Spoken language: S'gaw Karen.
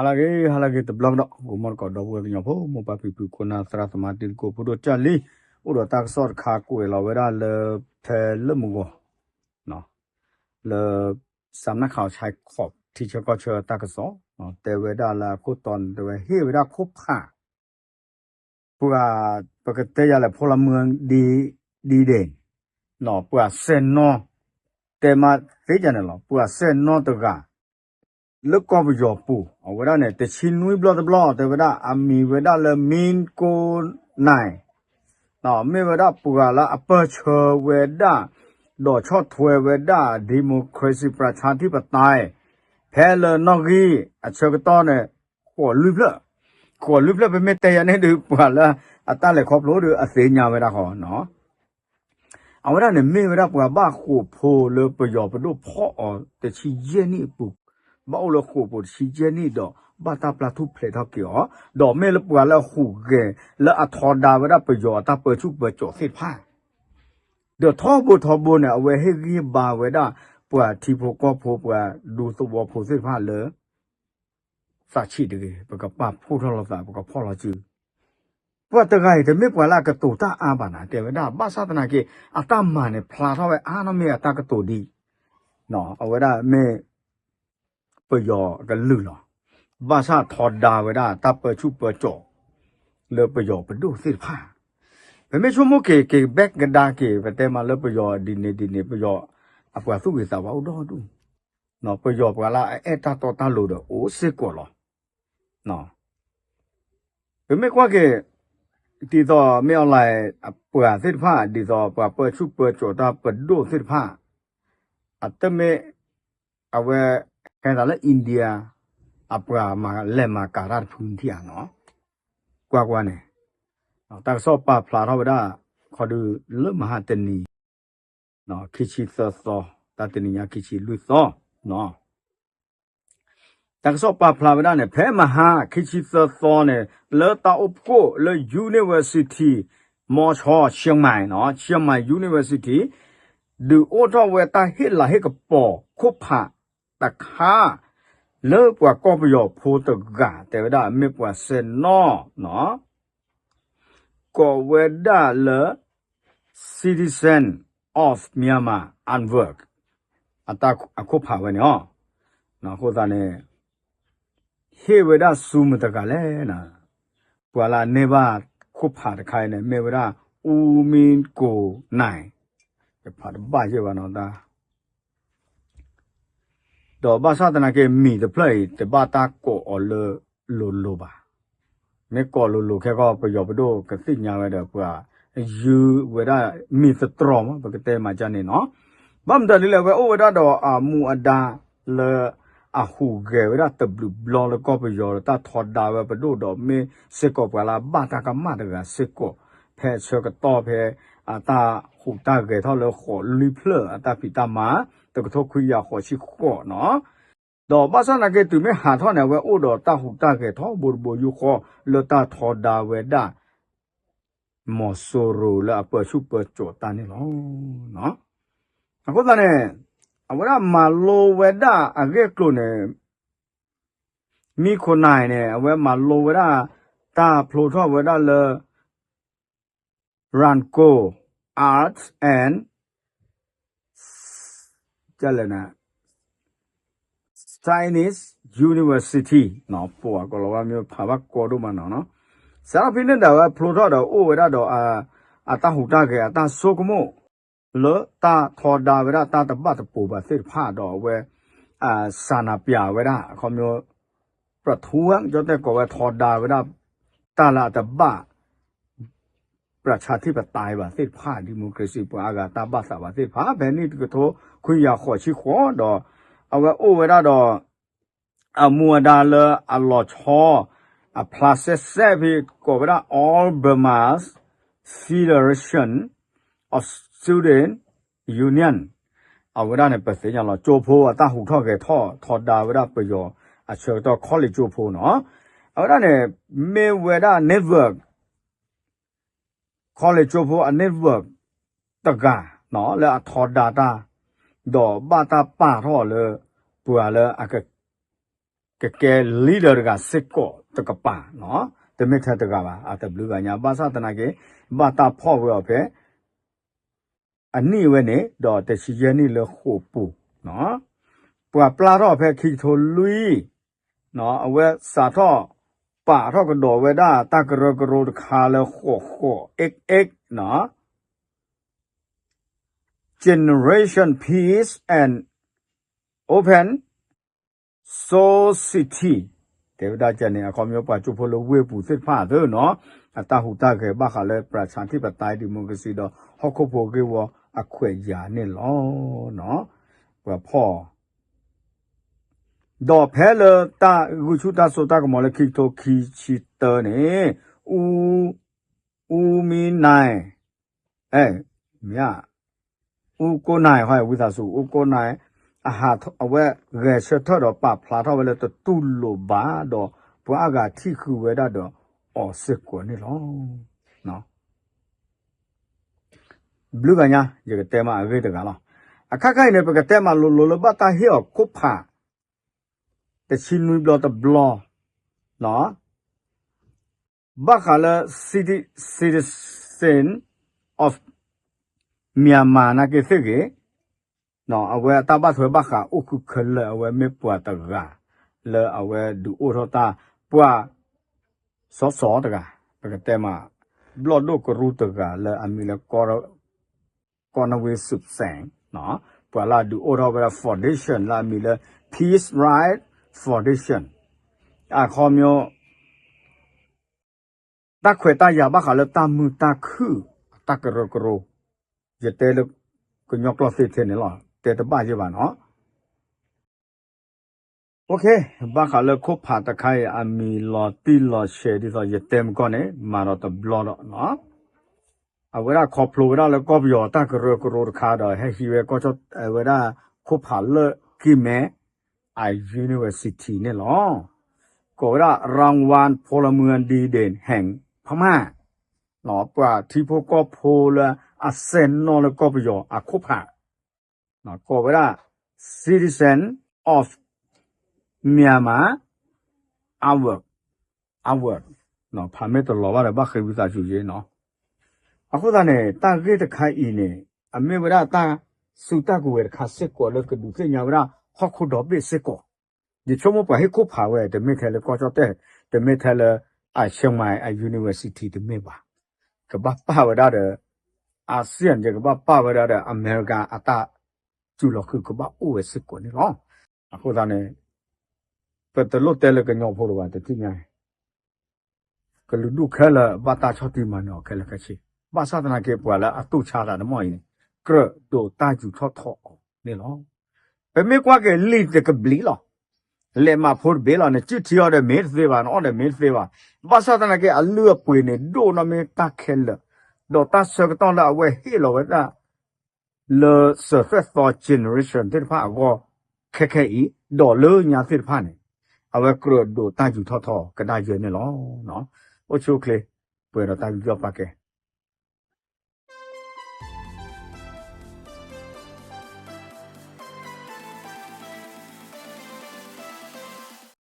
ဟါလၢအဂ့ၤ ဟါလၢအဂ့ၤတဘျီကဒီး ဂီၤမီတကိး ဒီပုၢ်ဝဲၢ်ကညီဖိ မိၢ်ပၢ်ဖံဖု ခိၣ်နၢ်သရၣ်သမါ တံၤသကိး ဖိဒိၣ်ကၢ်လံ, အိၣ်ဒီးတၢ်ကစီၣ်တခါ ကွဲးလီၤဝဲဒၣ်လၢ ဖဲလၢမုၢ်ဂီၤ လၢ စးနၢ်ခးအီၤဆဲးခီး ထံဆၢကီၢ်ဆၢတၢ်ကစီၣ် တဲဝဲဒၣ်လၢအခိၣ်တီန့ၣ် တဲဝဲဟ့ၣ်ဝဲဒၣ်ခိၣ်ဖး ပှၤ ပကတဲယၤလဲၣ် ဖိလၢမုၢ်ဒံဒဲး ပှၤစဲၣ်နီၤ တဲမးသ့ယၤန့ၣ်လီၤ ပှၤစဲၣ်နီၤတဂၤ လၢကီၢ်ပယီၤပူၤ အဝဲဒၣ်န့ၣ် တဆံနွံဘျီတဘျီ တဲဝဲဒၣ် အမံၤဝဲဒၣ်လၢ မံကိးနၢ် မ့ၢ်ဝဲဒၣ်ပှၤလၢအပၢၢ်ဆၢဝဲဒၣ် ဒီးဆီၣ်ထွဲဝဲဒၣ် democracy ပြၢၣ်ဆါထံပတၢ် ဖဲလၢနီၣ်ဂံၢ်အဆၢကတီၢ်န့ၣ် ဃိးလွံၢ်ဖျၢၣ်, ဃိးလွံၢ်ဖျၢၣ် ပမ့ၢ်တဲယၤန့ၣ်ဒုး ပှၤလၢအတၢ်လဲၤခီဖျိဒုး အသ့ၣ်ညါဝဲဒၣ်ဃီနီၤ အဝဲဒၣ်န့ၣ်မ့ၢ်ဝဲဒၣ်ပှၤဘၣ်ဃိးဖိလၢပယီၤပဒိၣ်ဖီၣ်အီၤတဆံယဲၢ်နံၣ်အပူၤ, ဘၣ်အိၣ်လၢဃိာ်ပူၤတဆံယဲၢ်နံၣ်ဒီး ဘၣ်တၢ်ပျၢ်ထူၣ်ဖျဲးထီၣ်က့ၤအီၤ, ဒီးမ့ၢ်လၢပှၤလၢအဟူးဂဲၤလၢအထီဒါဝဲဒၣ်ပယီၤအတၢ်ပၢဆူၣ်ပၢစိးသ့ၣ်တဖၣ်, ဒီးထီဘိထီဘိန့ၣ် အဝဲဟ့ၣ်ဂံၢ်ဘါဝဲဒၣ် ပှၤထံဖိကီၢ်ဖိပှၤဒူသဝီဖိသ့ၣ်တဖၣ်လၢ သးဆံးတဂ့ၤ, ပကပာ်ဖှိၣ်ထီၣ်လိာ်သး ပကဖီၣ်လီၤစု ပှၤတဂၤအံၤတမ့ၢ်ပှၤလၢအကတိၤတၢ်အါဘၣ်နၤ တဲဝဲဒၣ် ဘၣ်ဆၣ်သနာ်က့ အတၢ်မၤန့ၣ် ဖျါထီၣ်ဝဲအါနီၢ်မ့ၢ်အတၢ်ကတိၤဒ် အဝဲဒၣ်မ့ၢ် ပယီၤအကလုၢ်လီၤ. ဘၣ်ဆၣ်ထီဒါဝဲဒၣ်တၢ်ပၢဆူၣ်ပၢစိး လၢပယီၤပဒိၣ်သ့ၣ်တဖၣ်, ပမ့ၢ်ဆိကမိၣ်က့ၤ က့ၤဘၣ်ကဒါက့ၤ ပတဲမးလၢပယီၤဒ်န့ၣ်ဒ်န့ၣ် ပယီၤအပှၤသူၣ်ဂ့ၤသးဝါအိၣ်ဒီဒူၣ်, ပယီၤပှၤလၢအအဲၣ်တၢ်တီတၢ်လိၤဒီးအိၣ်စ့ၢ်ကီးလီၤ. ပမ့ၢ်ကွၢ်က့ၤ ဒ်သိးမ့ၢ်အီၤလဲၣ် အပှၤသ့ၣ်တဖၣ် ဒ်သိးပှၤပၢဆူၣ်ပၢစိးတၢ်ပဒိၣ်သ့ၣ်တဖၣ် အတမ့ၢ် အဝဲ ဟဲသးလၢ India အပှၤလဲၤမၤကၤတၢ်တဖုထံၣ်ဧါနီၤ, ကွၢ်ကွၢ်န့ၣ် တၢ်ကစီၣ်ပာ်ဖျါထီၣ်ဝဲဒၣ် ခီဒုလၢမဟါတနံၤ ခံဆံသၢသီ, တၢ်တနံၤညါခံဆံလွံၢ်သီ တၢ်ကစီၣ်ပာ်ဖျါဝဲဒၣ်န့ၣ် ဖဲမဟါခံဆံသၢသီန့ၣ် လၢတၢ်အိၣ်ဖှိၣ်လၢ University မီၤဆီ Chiang Mai နီၤ Chiang Mai University ဒုးအိၣ်ထီၣ်ဝဲတၢ်ဟ့ၣ်လၤဟ့ၣ်ကပီၤခိၣ်ဖးတခါ လၢပှၤကီၢ်ပယီၤဖိတဂၤ တဲဝဲဒၣ်မ့ၢ်ပှၤစဲနီၤ ကိးဝဲဒၣ်လၢ Citizen of Myanmar Artwork အခိၣ်ဖးဝဲန့ၣ်လီၤ. အဃိသတးန့ၣ် ဟ့ၣ်ဝဲဒၣ်ဆူမတၤတဂၤလဲၣ်န့ၣ် ပှၤလၢအန့ၢ်ဘၣ်ခိၣ်ဖးတခါအံၤန့ၣ် မ့ၢ်ဝဲဒၣ် အူမံကိးနၢ် ယဖးတဘၣ်ယဲၢ်ဘၣ်နီၤ တၢ် ဒီးဘၣ်ဆၣ်သနာ်က့ မံၤတဖျၢၣ်အံၤ တဘၣ်တၢ်ကိးအီၤလၢလိၤလိၤဘၣ်. မ့ၢ်ကိးလိၤလိၤခဲကီၢ် ပယီၤပဒိၣ်ကသ့ၣ်ညါဝဲဒီး ပှၤယုဝဲဒၣ်မံၤသတြီၤမး ပကတဲမးကန့ၣ်နီၤ. ဘၣ်မတၤဒ်လဲၣ် အဝဲအိၣ်ဝဲဒၣ်ဒီးအမူအဒါလၢ အဟူးဂဲၤဝဲဒၣ်တဘျုးဘျီလၢကီၢ်ပယီၤ တၢ်ထီဒါဝဲပဒိၣ်ဒီး မ့ၢ်စ့ၢ်ကီးပှၤလၢအဘၣ်တၢ်ကမၣ်တဂၤစ့ၢ်ကီး ဖဲဆၢကတီၢ်ဖဲ အတၢ်ဟူးတၢ်ဂဲၤထီၣ်လၢဃိးလွံၢ်ဖျၢၣ်အတၢ်ဖံးတၢ်မၤ တကထိခွံကယၤဃိးဆံဃိးနီၤ. ဒီးဘၣ်ဆၣ်သနာ်က့ တုၤမ့ၢ်ဟးထီၣ်န့ၣ် အဝဲအိၣ်ဒီးတၢ်ဟူးတၢ်ဂဲၤထီဘိတဘိယူၢ်ဃီ လၢတၢ်ထီဒါဝဲဒၣ် မီၤစိရိၤလၢအပၢဆူၣ်ပၢစိးတၢ်န့ၣ်လီၤ. အဃိသတးန့ၣ် အဝဲဒၣ်မၤလိဝဲဒၣ်အဂ့ၢ်အကျိၤန့ၣ် မံခိၣ်နၢ်န့ၣ် အဝဲမၤလိဝဲဒၣ် တၢ်ဖျိထီၣ်ဝဲဒၣ်လၢ Rangoon Arts and ကလဲၣ်န့ၣ် Science University ပှၤကီၢ်လီၤဝဲမ့ၢ်ဖးဘၣ်ကီဒိၣ်မးနီၤနီၤ စးထီၣ်ဖဲန့ၣ်ဒၣ်ဝဲဖျိထီၣ်ဒီးအိၣ်ဝဲဒၣ်ဒီး အတၢ်ဟူးတၢ်ဂဲၤအတၢ်ဆိကမိၣ် လၢတၢ်ထီဒါဝဲဒၣ်တၢ်တဘၣ်တပိၤဘၣ်သ့ၣ်တဖၣ်ဒီးအဝဲ စးနၤပျးဝဲဒၣ် အခီပညီ ပြထူဝ်ကၠီတဲကိးဝဲထီဒါဝဲဒၣ် တၢ်လၢအတဘၣ် ပြၢၣ်ဆါထံပတၢ်ဘၣ်သ့ၣ်တဖၣ် democracy ပှၤအါဂၤတၢ်ဘၣ်သးဘၣ်သ့ၣ်တဖၣ် ဖဲနံၣ်တကထိခွံကယၤဃိးဆံဃိးဒီး အဝဲအိၣ်ဝဲဒၣ်ဒီး အမူအဒါလၢအလီၤဆီ အဖျါစဲစဲဖဲကိးဝဲဒၣ် All Burma Federation of Student Union အဝဲဒၣ်န့ၣ် ပသ့ၣ်ညါလီၤ ကၠိဖိအတၢ်ဟူးထီၣ်ဂဲၤထီၣ်ထီဒါဝဲဒၣ်ပယီၤအဆၢကတီၢ် college ကၠိဖိနီၤ အဝဲဒၣ်န့ၣ် မ့ၢ်ဝဲဒၣ် network college ကၠိဖိအ network တဂၤ လၢအထီဒါတၢ် ဒီးဘၣ်တၢ်ပာ်ထီၣ်လၢ ပှၤလၢအက ကကဲ leader တဂၤစ့ၢ်ကီးတကပၤနီၤ, တမ့ၢ်ထဲတဂၤဘၣ် အတဘျုးဂၤညါ ဘၣ်ဆၣ်သနာ်က့ ဘၣ်တၢ်ဖီၣ်ဝဲအီၤဖဲ အနံၣ်ဝဲန့ၣ် ဒီးတဆံယဲၢ်နံၣ်လၢဃိာ်ပူၤနီၤ, ပှၤပျၢ်ထီၣ်ဖဲခံကထိလွံၢ် အဝဲစးထီၣ် ပာ်ထီၣ်ကဒီးဝဲဒၣ်တၢ်ကရၢကရိတခါလၢဃိာ်ဃိာ် Generation Peace and Open Society တဲဝဲဒၣ်ကန့ၣ် အခီပညီပှၤကၠိဖိလၢဝ့ၢ်ပူၤသ့ၣ်တဖၣ်သ့ၣ်နီၤ, အတၢ်ဟူးတၢ်ဂဲၤဘၣ်ဃးလၢ ပြၢၡါထံၣ်ပတၢ် ဒံၣ်မိၣ်ကရ့စံၣ် ဒီးဟီၣ်ခိၣ်ဖိဂ့ၢ်ဝီအခွဲးယာ်န့ၣ်လီၤ. ပှၤဖီၣ် ဒီးဖဲလၢတၢ်ဂုာ်ဆူၣ်တၢ်စိတၢ်ကမီၤလၢခံကထိခံဆံတၢန့ၣ် အူ အူမံနၤ အဲ မ့ၢ် အူကိးနၤ ဝံသးစူၤ အူကိးနၤ အဝဲဂဲၤဆၢထၢၣ်ဒီးပာ်ဖျါထီၣ်ဝဲလၢ တတူၢ်လိာ်ဘၣ်ဒီး ပှၤအါဂၤထံၣ်ဃုာ်ဝဲဒၣ်ဒီးအီၤစ့ၢ်ကီးန့ၣ်လီၤ. ဘျုးဂၤညါ ယကတဲမးအဂ့ၢ်တဂၤလီၤ. အခါခါအံၤန့ၣ် ပကတဲမးလိၤလိၤလၢဘၣ်တၢ်ဟ့ၣ်အီၤခိၣ်ဖး တဆံနွံဘျီတဘျီ ဘၣ်ဃးလၢ citizen of Myanmar နာ်က့သ့ၣ်ဂ့ၤ, အဝဲအတၢ်ဘၣ်ထွဲဘၣ်ဃးအိၣ်ဃုာ်ခဲလၢာ် အဝဲမ့ၢ်ပှၤတဂၤ လၢအဝဲဒုးအိၣ်ထီၣ်တၢ် ပှၤ စီစီတဂၤ ပကတဲမး ဘျီၣ်ဒိၣ်ကရူၢ်တဂၤလၢအမံၤလၢ ကီၢ်နဝ့စုစဲ ပှၤလၢအဒုးအိၣ်ထီၣ်ဝဲဒၣ် foundation လၢအမံၤလၢ Peace Right Foundation အခီပညီ တၢ်ခွဲးတၢ်ယာ်ဘၣ်ဃးလၢတၢ်မုာ်တၢ်ခုၣ် တၢ်ကရၢကရိ ယတဲလၢကညီကျိာ်သ့ထဲန့ၣ်လီၤ တဲတဘၣ်ယဲၢ်ဘၣ်နီၤ. ဘၣ်ဃးလၢခိၣ်ဖးတခါအံၤ အမံၤလီၤတံၢ်လီၤဆဲးဒ်သိးယတဲမကီၢ်န့ၣ် မၤဒီးတဘျီဒီးနီၤ အဝဲဒၣ်ခီဖျိဝဲဒၣ်လၢကီၢ်ပယီၤတၢ်ကရၢကရိတခါဒီး ဟဲဟံးဝဲကီၢ်ကၠီၣ်တဲၣ်ဝဲဒၣ် ခိၣ်ဖးလၢကံၢ်မဲ အ university န့ၣ်လီၤ. ကိးဝဲဒၣ် รางวัลพลเมืองดีเด่นแห่งพม่า ပှၤထံဖိကီၢ်ဖိလၢအစဲးနီၣ်လၢကီၢ်ပယီၤအခိၣ်ဖး ကိးဝဲဒၣ် Citizen of Myanmar Award, Award ဖးမ့ၢ်တလီၤဘၣ်ဒီး ဘၣ်ဃ့ဝံသးစူၤယ့နီၤ. အဃိသတးန့ၣ် တၢ်ဂ့ၢ်တခါအံၤန့ၣ် အမ့ၢ်ဝဲဒၣ်တၢ်စုတၢ်ကဝဲၤတခါစ့ၢ်ကီးလၢကဒုးသ့ၣ်ညါဝဲဒၣ် ဟီၣ်ခိၣ်ဒီဘ့ၣ်စ့ၢ်ကီး ယဆိကမိၣ်ပှၤဟ့ၣ်ခိၣ်ဖးဝဲ တမ့ၢ်ထဲလၢကီၢ်ကၠီၣ်တဲၣ် တမ့ၢ်ထဲလၢ အ Chiang Mai အ university တမ့ၢ်ဘၣ်. ကဘၣ်ပာ်ဝဲဒၣ်ဒီး ASEAN ယကဘၣ်ပာ်ဝဲဒၣ်ဒီး အမဲရကၤအတၢ်စူၤလီၤဃုာ်ကဘၣ်အိၣ်ဝဲစ့ၢ်ကီးန့ၣ်လီၤ. အဃိသတးန့ၣ် ပတလိၣ်တဲလၢကညီဖိလၢၤဘၣ် တထံၣ်ညါ ကလုာ်ဒူၣ်ခဲလၢာ်ဘၣ်တၢ်ဆီၣ်တံၢ်မၤနၢၤအီၤခဲလၢာ်ခဲဆ့, ဘၣ်ဆၣ်သနာ်က့ပှၤလၢအတူၢ်ဆါသးတမီၢ်အံၤန့ၣ် ကြၢးဒိးတၢ်ယူးထီၣ်ထီအီၤန့ၣ်လီၤ. ပမ့ၢ်ကွၢ်က့ၤလံာ်တကဘျံးလီၤ. လဲးမးဖိတဘ့ၣ်လီၤန့ၣ် စုထံအီၤဒီးမ့ၢ်တသ့ဘၣ် နအီၣ်ဒီးမ့ၢ်တသ့ဘၣ်. ဘၣ်ဆၣ်သနာ်က့အလုၢ်အပှ့ၤန့ၣ် ဒိၣ်နီၢ်မ့ၢ်တၢ်ခဲလၢာ်, ဒီးတၢ်ဆၢကတီၢ်လၢအဝဲဟ့ၣ်လီၤဝဲဒၣ် လၢစၢၤသွဲၣ်သီ generation သ့ၣ်တဖၣ်အဂီၢ် ခဲခဲအံၤ ဒီးလၢညါသ့ၣ်တဖၣ်န့ၣ် အဝဲကြၢးဒိးတၢ်ယူးထီၣ်ထီကဒါယဲၢ်န့ၣ်လီၤ. အိၣ်ဆူၣ်အိၣ်ချ့ ပှဲၤဒီးတၢ်ယူးယီၣ်ပာ်ကဲ